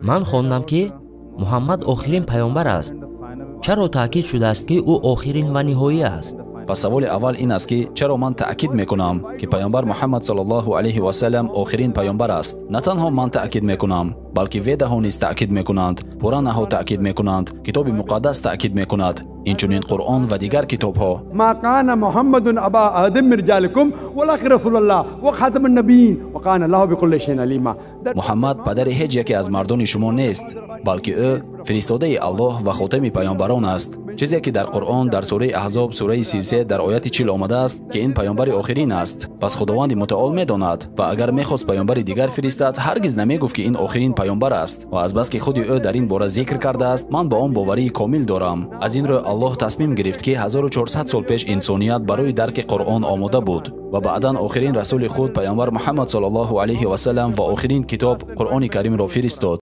Ман хондам, ки Муҳаммад охирин паёмбар аст. Чаро таъкид шудааст, ки ӯ охирин ва ниҳоӣ аст? Пас саволи аввал ин аст, ки чаро ман таъкид мекунам, ки паёмбар Муҳаммад саллаллоҳу алайҳи васаллам охирин паёмбар аст. На танҳо ман таъкид мекунам, балки ведаҳо низ таъкид мекунанд, пуранаҳо таъкид мекунанд, китоби муқаддас таъкид мекунад, инчунин Қуръон ва дигар китобҳо. Ма кана Муҳаммадун аба аҳадин мин риҷоликум валакин расулаллоҳ ва хатамун набийин ва кана Аллоҳу бикулли шайин алима. Муҳаммад падари ҳеҷ яке аз мардони шумо нест, балки ӯ фиристодаи Аллоҳ ва хотами паёмбарон аст. Чизе ки дар Қуръон дар сураи Аҳзоб, сураи 33, дар ояти 40 омадааст, ки ин паёмбари охирин аст. Пас Худованди мутаол медонад ва агар мехост паёмбари дигар фиристад, ҳаргиз намегуфт, ки ин охирин паёмбар аст. Ва азбаски худи ӯ дар ин бора зикр кардааст, ман ба он боварии комил дорам. Аз ин рӯ Аллоҳ тасмим гирифт, ки 1400 сол пеш инсоният барои дарки Қуръон омода буд ва баъдан охирин расули худ, паёмбар Муҳаммад саллаллоҳу алайҳи васаллам, ва охирин китоб, Қуръони Каримро фиристод.